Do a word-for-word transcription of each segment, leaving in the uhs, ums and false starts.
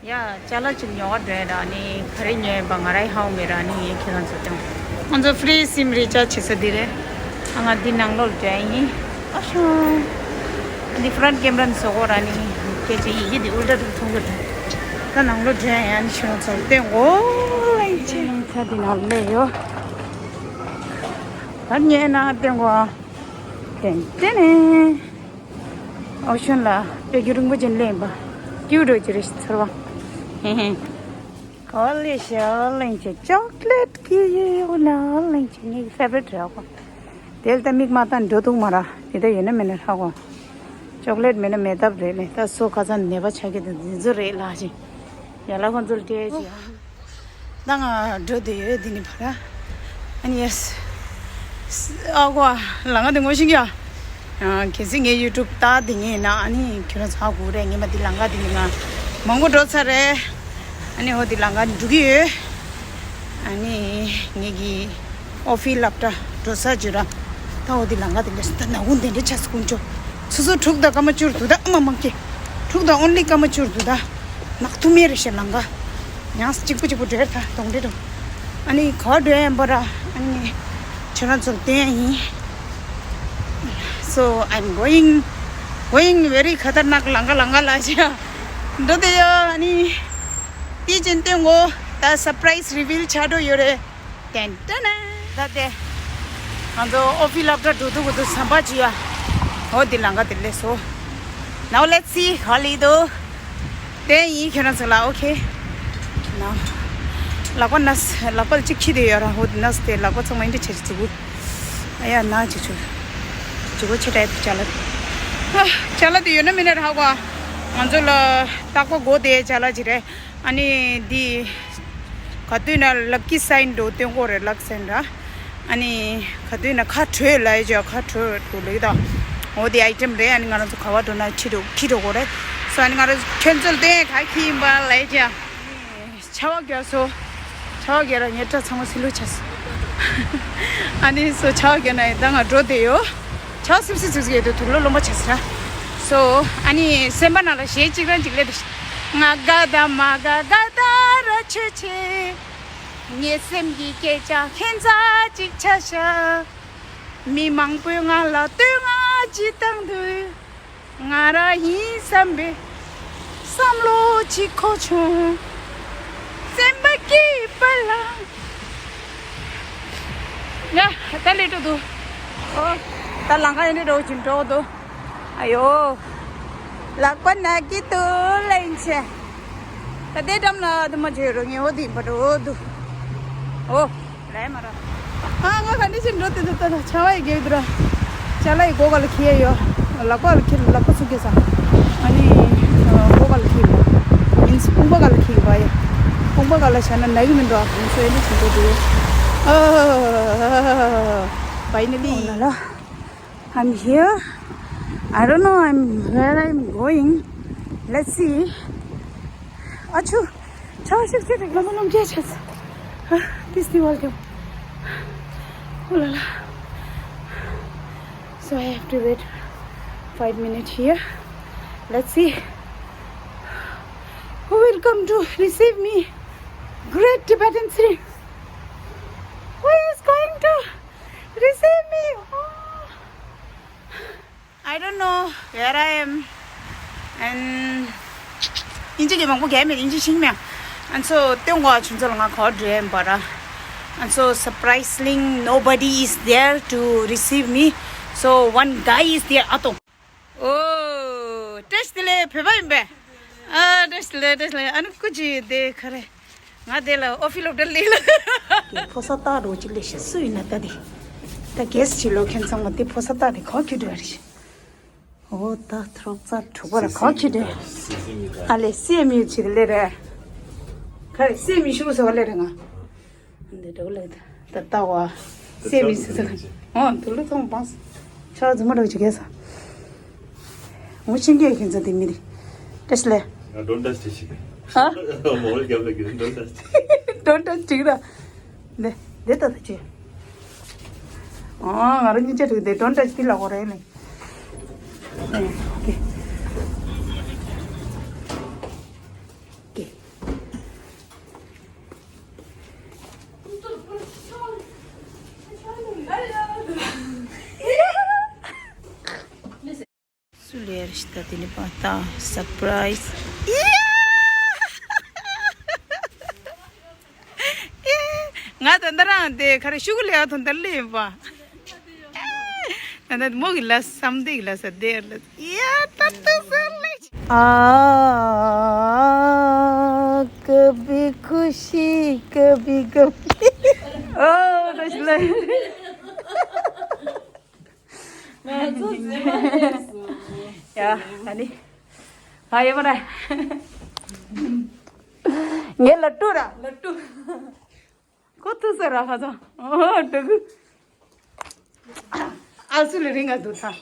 ཡ། ཅ་ལག་ཅིག་ཉོ་ག་འགྲོ་ཡ་ར་ནི་ག་རེ་ཉོ་ཡིན་པ་ང་ར་ཡི་ཧ་གོ་མེད་ར་ནི་ངས་ཁྱེད་རང་ཚོ་སྟོན། ང་ཚོ་ཧྥི་རི་སིམ་རི་ཅར་བྱེད་ས་འདི་རེད། ཨ་ང་འདི་ནང་ལོགས་འགྲོ་ཡ་ཡིན། ཨ་ཤོ། འདི་ཧྥི་རན་ཊི་ཀེམ་ར་ནི་བཟོ་གོ་ར་ནི་སྐད་ཆ་ཡི་གེ་འདི་ཨུལ་ཏྲ་ཏུ་མཐོང་གི་འདུག་ད་ནང་ལོགས་འགྲོ་ཡ་ཡ་ནི་ཁྱེད་རང་ཚོ་སྟོན་གོ། ལན་ཆེ་ད་འདི་ནང་སླེབས་ཡོད། ད་ཉལ་ན་སྟོན་གོ། ཏན་ཏན་ནས། ཨོ་ཤུན་ལ་དཔེ་རྒྱུན་རིང་པོ་ཅན་ལེན་པ། ཀིའུ་འགྲོ་ཅི་རེད་ཚོར་བ། ཧེ་ཧེ། ཨོ་ལེ་ཤ་ཨོ་ལེན་ཆེ་ཅོག་ལེ་ཊི་ཀི་ཡེ་ཨོ་ན་ཨོ་ལེན་ཆེ་ངའི་ཕེ་ཝ་རི་ཊི་རེད་ཨོ། དེ་ལ་ད་མིག་མ་བཏང་འགྲོ་འདུག་མ་ར་དེ་ད་ཡོད་ན་མེད་ན་ཧྲ་གོ། ཅོག་ལེ་ཊི་མེད་ན་མེད་ཐབས་རེད་ལེ་ད་སོ་ཁ་སང་ནད་པ་ཆགས་ཀྱི་འདུག་འདི་ཚོ་རེད་ལ་ཞིག་ཡ་ལ་ཁོང་ཚོ་ལ་སྤྲད་ཅིག་ད་ང་འགྲོ་བསྡད་ཡོད་འདི་ནི་བར། ཨ་ནི་ཡེ་སི། ཨ་གོ་ལ་ང་དེ་ངོ་ཤེས་ཀྱི་ཡ། གལ་སྲིད་ངའི་ཡུ་ཊུབ་ལྟ་དེ་ངའི་ན་ཨ་ནི་ཁྱོད་རང་ཚ་གུ་རེད་ངས་མ་དེ་ལ་ང་དེ་ངའི་ན་མང་པོ་འགྲོ་ཚར་རེད། ཨ་ནི་ཧོ་དེ་ལ་ང་འགྲོ་གི་ཡོད། ཨ་ནི་ངེད་ཀྱི་ཨོ་ཕི་སློབ་གྲྭ་འགྲོ་ས་ཇུ་ར། ད་འོ་དེ་ལང་ཀ་དེ་ལས་ད་ནག་ཁུང་དེ་འདྲ་ཆ་སི་ཀུན་ཅོ། སོ་སོ་འཁྲུག་ད་སྐར་མ་བཅུར་འདུག་ད་ཨ་མ་མང་ཀེ། འཁྲུག་ད་ཨོན་ལི་སྐར་མ་བཅུར་འདུག་ད། ནག་ཐུ་མེ་རེ་ཤ་ལང་ཀ། ཡང་གཅིག་པུ་གཅིག་པུ་འགྲོ་ད་གདོང་འདྲེ་འགྲོ། ཨ་ནི་ག་འགྲོ་ཡན་པ་ར་ཨ་ནི་ཁྱོད་རང་ཚོར་བསྟན་ཡིན། So I'm going, going very ཁ་ཏར་ནག་ལང་ཀ་ལང་ཀ་ལ་ཤ། འགྲོ་དེ་ཡོ་ཨ་ནི། དེ་ཅན་སྟོན་གོ། ད་སར་པ་རའི་སི་རི་བིལ་ཆགས་འགྲོ་ཡོད་རེད། ཏན་ཏན། ད་དེ། ང་ཚོ་ཨོ་ཕི་སློབ་གྲྭ་འགྲོ་དུས་གོ་དུ་ཟམ་པ་ཅི་ཡ། འོ་དེ་ལང་ཀ་དེ་ལས་སོ། Now let's see ཧ་ལི་དོ། དེ་ཡིན་ཁྱོད་རང་ཚོ་ལ་ཨོ་ཁེ། ན། ལག་པ་ན་ལག་པ་གཅིག་ཁྱི་དེ་ཡོད་ར་འོ་དེ་ན་སྟེ་ལག་པ་ཚང་མ་འདི་ཆེ་ཆེ་ཚུགས། ཨ་ཡ་ན་ཅིག་ཆུ། ཅིག་གོ་ཆེ་ཏྲ་ཡ་ཅ་ལ། ཨ། ཅ་ལ་དེ་ཡོད་ན་མིན་ན་ར་ཧ་གོ། ང་ཚོ་ལ་རྟག་པ་གོ་དེ་ཅ་ལ་ཅི་རེད། ཨ་ནི་འདི། ག་དུས་ན་ལག་ཀི་སའིན་འགྲོ་སྟོན་གོ་རེད་ལག་སའིན་ར། ཨ་ནི་ག་དུས་ན་ཁ་དྲོད་ལ་ཡ་ཁ་དྲོད་དུ་ལེགས་དང་། འོ་དེ་ཨའི་ཊེམ་རེད། ཨ་ནི་ང་རང་ཚོ་ག་བ་འགྲོ་ན་ཁྲིད་འགྲོ་ཁྲིད་འགྲོ་གོ་རེད། སོ་ཨ་ནི་ང་རང་ཚོ་ཁྱོད་ཚོ་ལ་བསྟན་ག་ཁྱི་ཡིན་པ་ལ་ཡ། ཆ་བ་རྒྱག་སོ། ཆ་བ་རྒྱག་ར་ངའི་སྐྲ་ཚང་མ་སི་ལུ་ཆ་སོ། ཨ་ནི་སོ་ཆ་བ་རྒྱག་ན་ཡིན་ད་ང་འགྲོ་བསྡད་ཡོད། ཆ་སིབ་སིབ་སིབ་སིབ་ཡོད་དུ་དུག་ལོ་ལོ་མ་ཆ་སི་ར། སོ་ཨ་ནི་སེམས་པ་ནང་ལ་གཞས་གཅིག་རང་གཅིག་ལས་དུ་ང་དགའ་ད་མ་དགའ་དགའ་ད་ར་ཆོས་ཆེ། ངའི་སེམས་ཀྱི་སྐད་ཆ་ཁྱད་མཚར་ཅིག་ཆ་ཤག་མི་མང་པོས་ང་ལ་བསྟོད་བསྔགས་ཅིག་བཏང་དུས། ང་ར་ཡིན་བསམ་པའི་བསམ་བློ་ཅིག་འཁོར་བྱུང་། སེམས་པ་སྐྱིད་པ་ལ། ཡ། ད་ལས་འགྲོ་འདུག་ཨོ། ད་ལང་ཀ་ཡིན་འགྲོ་ཅིག་འགྲོ་འདུག་ཨ་ཡོ། ལག་པ་ན་གི་འདུག་ལན་ཆེ། ད་ལྟའི་འགྲམ་ལ་དུ་མ་བྱོས་རོགས་ངས་འོ་དེ་ཡིན་པ་འགྲོ་འདུག་ཨོ། ལས་མ་ར། ཨ་ང་ག་འདྲ་ཞིག་འགྲོ་དེ་འདུག་ད་ཆ་བ་ཡི་གེ་འདུག་ར། ཅ་ལག་ཡི་སྒོ་ག་ལ་ཁྱེར་ཡོད། ལག་པ་ལ་ཁྱེར་ལག་པ་ཚུགས་ཀྱི་ས། ཨ་ནི། སྒོ་ག་ལ་ཁྱེར་ཡོད། ཡིན་དཔུང་པ་ག་ལ་ཁྱེར་ཡོད་ཡ། དཔུང་པ་ག་ལ་བྱས་ན་ན་གི་མི་འདུག་ཨ་ཁོང་ཚོ་ཨེ་འདྲ་ཞིག་འགྲོ་དེ། ཨ། Finally. Oh, la, la. I'm here. I don't know I'm where I'm going. Let's see. Achoo. Chao, shif, shif, shif. Mama, mama, yes, yes. Ah, this thing will come. Oh, la, la. So I have to wait five minutes here. Let's see who will come to receive me. Great Tibetan City. Who is going to receive me? Oh. I don't know where I am. And ཨིན་ཇི་གི་མང་པོ་རྒྱལ་མེད་ཨིན་ཇི་ཤིང་མེད། And so སྟོན་གོ་ཨ་ཆུན་ཚོ་ལ་ང་གོ་འགྲོ་ཡིན་པ་ར། And so surprisingly nobody is there to receive me. So one guy is there. ཨ་ཏོ། ཨོ། བཀྲ་ཤིས་བདེ་ལེགས་བོད་པ་ཡིན་པས། ཨ་བཀྲ་ཤིས་བདེ་ལེགས་བཀྲ་ཤིས་བདེ་ལེགས། ཨ་ནི་སྐུ་མཁྱེན་དེ་ག་རེ། ང་དེ་ལ་ཨོ་ཕི་སློབ་གྲྭ་སླེབས་ལ། ཕོ་གསར་སྟག་རོ་གཅིག་སླེབས་ཤག་སུ་ཡིན་ན་ལྟ་དེ། ད་གེ་སི་ཅིག་ལོ་ཁྱེད་ཚང་མ་དེ་ཕོ་གསར་སྟག་དེ་ག་ཁྱོད་འགྲོ་བ་རེད། ཨོ་ད་ཐོག་རྩ་དྲུག་པ་ལ་ག་ཁྱོད་འགྲོ། ཨ་ལེ་སི་ཨེམ་ཡུ་ཅིག་སླེབས་རེད། ག་རེ་སི་ཨེམ་ཡུ་ཤུ་ཟེར་བ་སླེབས་རེད་ང་། འདི་འགྲོ་ལེ་ད་ལྟ་བ་སེ་མི་སི་ཟེར་ག་ཨོ་དུ་ལུ་ཐོང་བང་ཆ་རྫུན་མ་འགྲོ་ཅིག་གེ་ས། ངོ་ཤེས་ཀྱི་ཁྱེད་ཚོ་དེ་མི་དེ། བཀྲ་ཤིས་བདེ་ལེགས། Don't touch this chicken. ཧ། མོ་ལ་རྒྱབ་ལ་གི་don't touch this. Don't touch ཅིག་ར། འདི་འདི་ལྟ་ད་ཅི། ཨ་ང་རང་གཉིས་ཆ་དྲུག་འདི་don't touch འདི་ལ་གོ་རེ་ལེ། ཨོ་ཁེ། ཁེ། ད་དེ་ནི་པ་ད་སར་པ་རའི་ཛི། ང་ད་ལྟ་རང་དེ་ག་རེ་ཤུ་གུ་ལས་ཡག་ཐོན་ད་ལེ་ཡིན་པ། ད་ད་མོ་གི་ལ་བསམ་དེ་གི་ལ་ས་དེ་ལ་ཡ་ད་ད་ས་ལེ། आ कभी खुशी कभी गम। ཨོ་ད་ཤི་ལ། ང་ཚོ་ཟེར་མ་ལས་སོ། ཡ་ཨ་ནི། ཨ་ཡོད་མ་རེད། ངས་ལ་ཏུ་ར་ལ་ཏུ། ཁོ་ཐུག་ས་ར་ཁ་ཚ། ཨོ་ཏུ་གུ། ཨ་སུ་ལ་རིང་ང་འདུག་ཐ།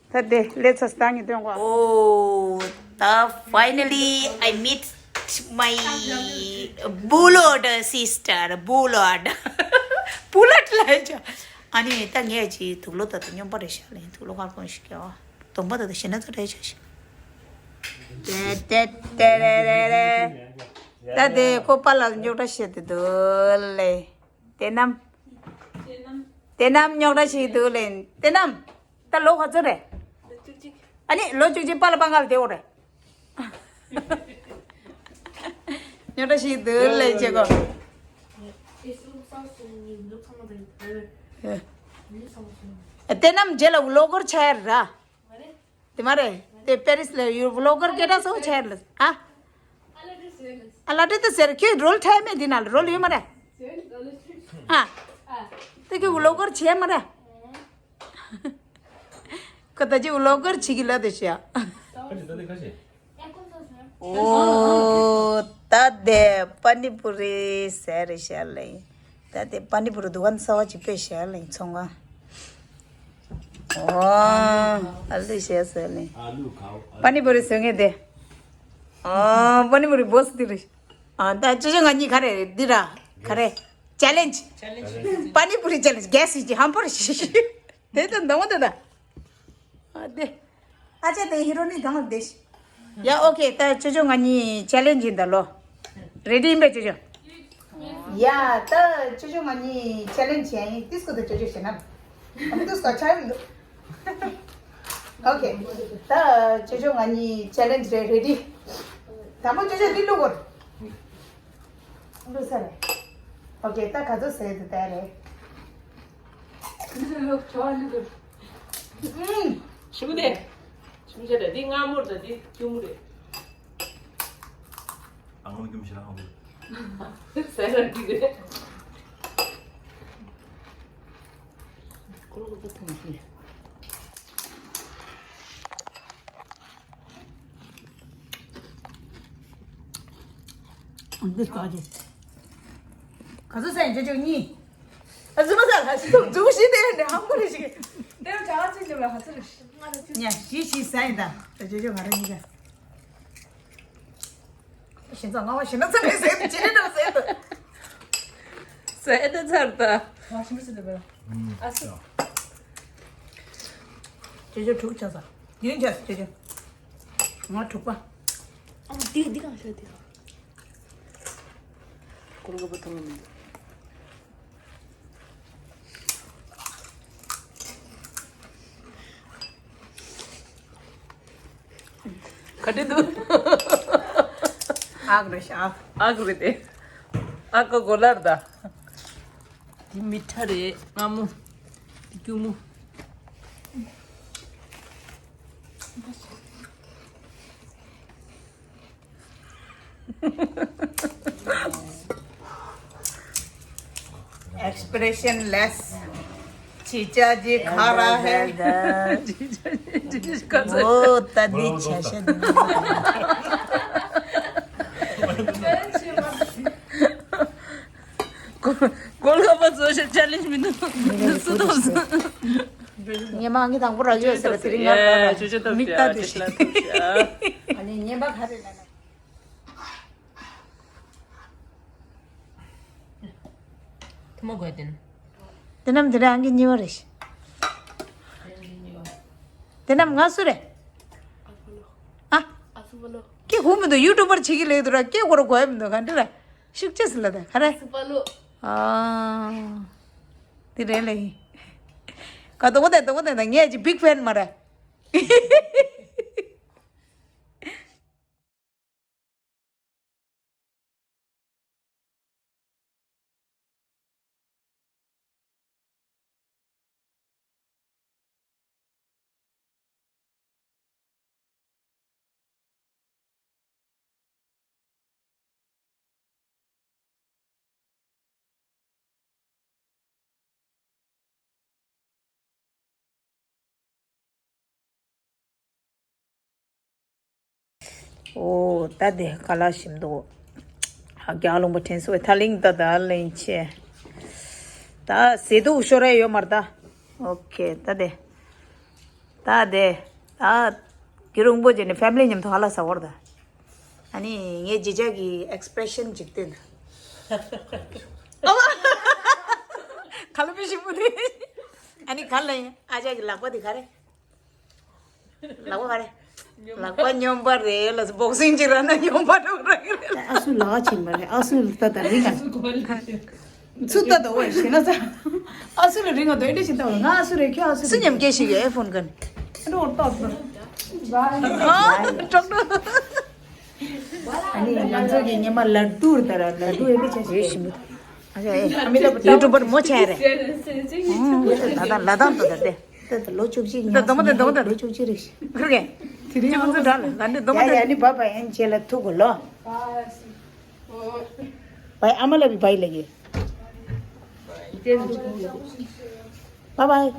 ད་དེ་ལས་ཚ་སྟངས་ངེས་སྟོན་གོ། Oh, the finally I meet my bullet sister, bullet. Bullet ལ་ཡ། ཨ་ནི་ད་ངས་ཅི་དུག་ལོ་ད་དུ་སྙོམས་པ་རེད་ཤག་ལེན་དུག་ལོ་དཀར་པོ་ཞིག་གི་ཨ། གདོང་པ་ད་དུ་ཞེ་ན་ཚོ་རེད་ཤག་ཤག་ཏེ་ཏེ་ཏེ་རེ་རེ་རེ། ད་དེ་ཁོ་པ་ལ་རྙོག་དྲ་བཤད་དེ་འདུག་ལེ། དེ་རྣམས། དེ་རྣམས་རྙོག་དྲ་ཞིག་འདུག་ལེ། དེ་རྣམས། ད་ལོ་ག་ཚོད་རེད། ཨ་ནི་ལོ་བཅུ་གཅིག་པ་ལ་པང་ག་ལ་དེ་འོ་རེད། རྙོག་དྲ་ཞིག་འདུག་ལེ་བྱེད་གོ། དེ་རྣམས་རྗེས་ལ་ལོ་སྐོར་ཆ་ཡ་ར། དེ་མ་རེད། དེ་པེ་རིས་ལ་ཡུལ་ལོ་གར་སྐད་གྲགས་སོང་ཆེར་ལ། ཨ། ཨ་ལ་ཏི་ཟེར། ཁྱོད་རོལ་ཁྲལ་མེད་འདི་ན་ལ་རོལ་ཡོད་མ་རེད། ཨ། དེ་ཁྱོད་ལོ་གར་བྱས་མ་རེད། ཁོ་ད་ཅི་ལོ་གར་བྱེད་ཀྱི་ལ་དེ་བྱས། ཨོ། ད་དེ་པ་ནི་པུ་རི་ཟེར་རེད་ཤག་ལེ། ད་དེ་པ་ནི་པུ་རི་དུ་གན་གསར་བ་ཅིག་དཔེ་ཤག་ལེ་ཚོང་ཁང་། ཨོ། ཨ་ལུ་ཞེས་ཟེར་ནས། ཨ་ལུ་ཁའོ། པ་ནི་པུ་རི་བཟོ་མཁན་དེ། ཨོ། པ་ནི་པུ་རི་བོ་སི་དེ་རེད། ཨ་ད་ཅོ་ཅོ་ང་གཉིས་ག་རེ་རེད་འདི་ར། ག་རེ། ཅེ་ལེན་ཇི། པ་ནི་པུ་རི་ཅེ་ལེན་ཇི་གེ་སི་ཅི་ཧམ་པར་ཤི་ཤི། དེ་ད་འདང་བ་དེ་ད། ཨ་དེ། ཨ་ཅེ་དེ་ཧི་རོ་ནི་གང་ལ་བསྡད་ཤི། ཡ་ཨོ་ཁེ་ད་ཅོ་ཅོ་ང་གཉིས་ཅེ་ལེན་ཇི་ཡིན་ད་ལོ། རེ་ཌི་ཡིན་པས་ཅོ་ཅོ། ཡ་ད་ཅོ་ཅོ་ང་གཉིས་ཅེ་ལེན་ཇི་ཡིན་ཏིས་ཀོ་ད་ཅོ་ཅོ་ཞེ་ན། ཨ་ཏིས་ཀོ་ཆ་ཡིན་འདུག་ཨོ་ཁེ། ད་ཅོ་ཅོ་ང་གཉིས་ཅེ་ལེན་ཇི་རེ་རེ་ཌི། དང་པོ་ཅོ་ཅོ་འདི་བླུག་གོ། བླུག་ས་རེད། ཨོ་ཁེ་ད་ག་ཚོད་ཟེར་དུ་བསྡད་རེད། འདི་ལོ་ཆོ་འདི་ལོ། ཨུམ། ཞིམ་པོ་དེ། ཞིམ་པོ་རེད། འདི་མངར་མོ་རེད། འདི་སྐྱུར་མོ་རེད། ཨ་ངོ་སྐྱུར་མོ་ཞིག་ལ་ཨ་ངོ། ཟས་ར་འདི་རེད། ཀོ་ལོ་ཀོ་ཐང་ཞིག་འདི་ལྟ་ཅི། ག་ཚོད་ཟ་ཡིན་ཅོ་ཅོ་གཉིས། ཨ་ཙི་མ་ཟ་ལ་ཞིག་ཏུ་འཛུགས་ཤིག་དེ་འདྲ་ཧམ་གོ་རེ་ཞིག་དེ་རུ་གྲྭ་བ་ཚོས་འཇོམས་ལ་ཧ་ཚོད་རེ་ཞིག་ཉ་བཞི་བཞི་ཟ་ཡིན་ད། ཅོ་ཅོ་ང་རང་གཉིས་ཀ་ཞིང་ཚང་ང་བ་ཞིང་ན་ཚ་མེད་ཟེར་དུ་ཅི་ནས་འགྲོ་ཟེར་དུ། ཟ་ཡིན་ད་ཚར་ད། ང་ཞིང་ཚ་ལ་བེ་ལ། ཨ་སི། ཅོ་ཅོ་དྲུག་ཆ་ས། ཡིན་ཆ་ཅོ་ཅོ། ང་དྲུག་པ། ཨ་འདི་འདི་གང་ཤ་འདི་གང་། ཀོ་ལོ་ཀོ་པ་ཐང་མི་འདུག་ག་འདྲ་འདུག་ཨག་རེད་ཤག་ཨག་རེད་དེ། ཨག་གི་གོ་ལར་ད། འདི་མི་ཁྲ་རེད། མངར་མོ། འདི་སྐྱུར་མོ། expression less. जीजा जी खा रहा है। वो तदी छशन। ཀོ་ལོ་ཀོ་པ་བཟོ་ཤ་ཅེ་ལེན་ཇི་མི་འདུག་སུ་ཐོབ་སོང་། ངས་མ་ངས་དང་པོ་རག་ཡོད་ཟེར་དེ་རིང་ང་རག་མི་ལྟ་དུ་ཞིག་ཨ་ནི་ངན་པ་ག་རེ་ལ་ན། ཐུ་མ་དགོས་དེ་ན། དེ་རྣམས་དེ་རིང་ཨང་ཀི་གཉིས་པ་རེད། དེ་རྣམས་ང་སུ་རེད། ཨ། ཀྱེ་ཧུ་མི་འདུག་ཡུ་ཊུབ་པར་བྱེད་ཀྱི་ལེགས་འདུག་ར་ཀྱེ་ཁོ་ར་གོ་ཡ་མི་འདུག་ག་འདྲ་ར། ཤུགས་ཆེ་སི་ལ་ད་ག་རེ། སུ་པ་ལོ། ཨ། དེ་རེད་ལེ། ག་དོ་གོ་དེ་དོ་གོ་དེ་ད་ངས་ཅི་བིག་ཕེན་མ་རེད། ཨོ་ད་དེ་ཁ་ལག་ཞིམ་འདུག་ཨ་རྒྱག་ལུང་པ་དྲན་སོང་བས་ཐ་ལིང་ད་ད་ལེན་ཆེ། ད་ཟེ་དུག་ཤོར་ཡ་ཡོད་མ་རེད་ད། ཨོ་ཁེ་ད་དེ། ད་དེ། ད་རྒྱུན་རིང་པོ་བྱས་ནས་ཕེ་མི་ལི་མཉམ་དུ་ཁ་ལག་ཟ་བར་ད། ཨ་ནི་ངའི་ཇི་ཅག་གི་ཨེག་སི་པི་རེ་ཤན་འཇིག་རྟེན། ཨ་མ། ག་ལ་པི་ཞིམ་པོ་དེ། ཨ་ནི་ག་ལ་ཡིན་ཨ་ཅག་གི་ལག་པ་དེ་ག་རེ། ལག་པ་ག་རེ། ལག་པ་སྨྱོན་པ་རེད་ལ་སྦོག་སིང་ཅིག་ར་ན་སྨྱོན་པ་འགྲོ་ར་གི་རེད། ཨ་སུ་ལག་ཆེན་པ་རེད། ཨ་སུ་ལ་ལྟ་ད་རིང་ང་སུ་ལྟ་ད་འོ་ཞེ་ན་ཚ། ཨ་སུ་ལ་རིང་ང་དོན་འདྲ་ཞིག་ལྟ་བ་ང་ཨ་སུ་རེད། ཁྱོད་ཨ་སུ་སུ་མཉམ་སྐད་ཞིག་ཨེ་ཕོན་གན། འགྲོ་ཏོག་ཏོ། ཨ་ཀྲོག་ཀྲོག་ཨ་ནི་ང་ཚོ་གི་ཉི་མ་ལ་ཏུར་ད་ར་ལ་ཏུར་ཨེ་འདྲ་ཆ་ཞིག་ཞིམ་པོ། ཨ་ཡུ་ཊུབ་པར་མོ་ཆེ་རེད། ད་ད་ལ་དང་ཏོ་ད་དེ། ད་ལོ་བཅུ་གཅིག་ད་དོ་མོ་དེ་དོ་མོ་དེ། ལོ་བཅུ་གཅིག་རེད། ཁུར་གེ། ཁྱེད་ཚོ་འདྲ་ལ་ད་འདི་དོ་མོ་ཡ་དེ། ཡ་ནི་བ་བ་ཡན་ཆེ་ལ་ཐུག་གོ་ལོ། བའི་ཨ་མ་ལ་བི་བའི་ལ་གི། བའི་བའི།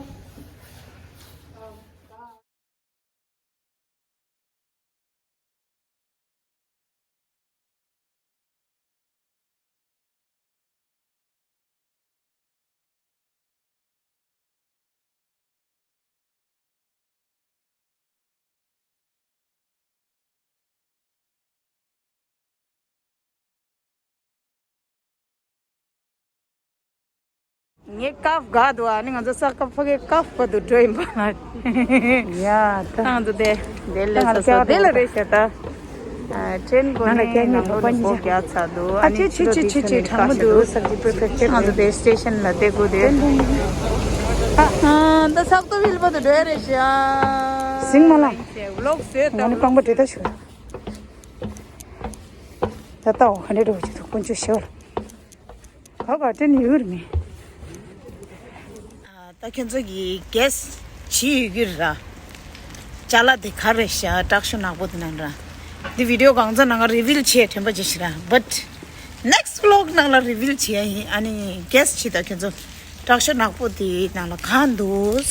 ངའི་ཀབ་དགའ་འདུག་ཨ་ནི་ང་ཚོ་ས་ཀ་ཕ་གའི་ཀབ་བར་དུ་འགྲོ་ཡིན་པ་ལ། ཡ་ད། ང་ཚོ་དེ། དེ་ལས་ང་ལ་སོ་སོ་སྐྱག་དེ་ལ་རེད་ཤག་ད། ཨ་ཊེན་གོ་ང་ལ་ནས་སྐྱག་ནང་ཉོས་ལོ་པ་ནི་ཉི་སྦོ་ཤ། རྒྱག་ཚར་འདུག་ཨ་ཨ་ནི་ཆི་ཆི་ཆི་ཆི་ཆི་ཆི་ཆི་གྲང་མོ་འདུག་སབ་ཇི་པར་ཕེག་ཅར་ང་ཚོ་དེ་སི་ཊེ་ཤན་ལ་བསྡད་དགོས་དེ། ཨ་ད་སག་ཏོ་ཝིལ་བར་དུ་འགྲོ་ཡ་རེད་ཤག་སིང་མ་ལ། ཝི་ལོག་བཟོས་ང་ནི་རྐང་པ་བྲེལ་ད་ཞུ། ད་ལྟ་འོ་ཧ་འདྲེ་འགྲོ་བ་ཅིག་ཐུག་དཀོན་མཆོག་ཞེ་བར། ཨ་བ་ཏྲེན་ཡུར་མི། ད་ཁྱོད་ཚོ་གི་གེ་སི་ཇི་ཡོད་ཀྱི་ར། ཅ་ལག་དེ་ག་རེ་ཤག་དྲག་ཤོས་ནག་པོ་དེ་ནང་ར། འདི་བི་ཌི་ཡོ་གང་ཚ་ནང་ང་རི་ཝིལ་བྱེད་དྲན་པ་ཅི་ཞིག་ར། བཊ་ནེག་སི་ཝི་ལོག་ནང་ལ་རི་ཝིལ་བྱེད་ཡ་ཡིན། ཨ་ནི་གེ་སི་ཇི་ད་ཁྱོད་ཚོ་དྲག་ཤོས་ནག་པོ་དེ་ནང་ལ་གང་འདུག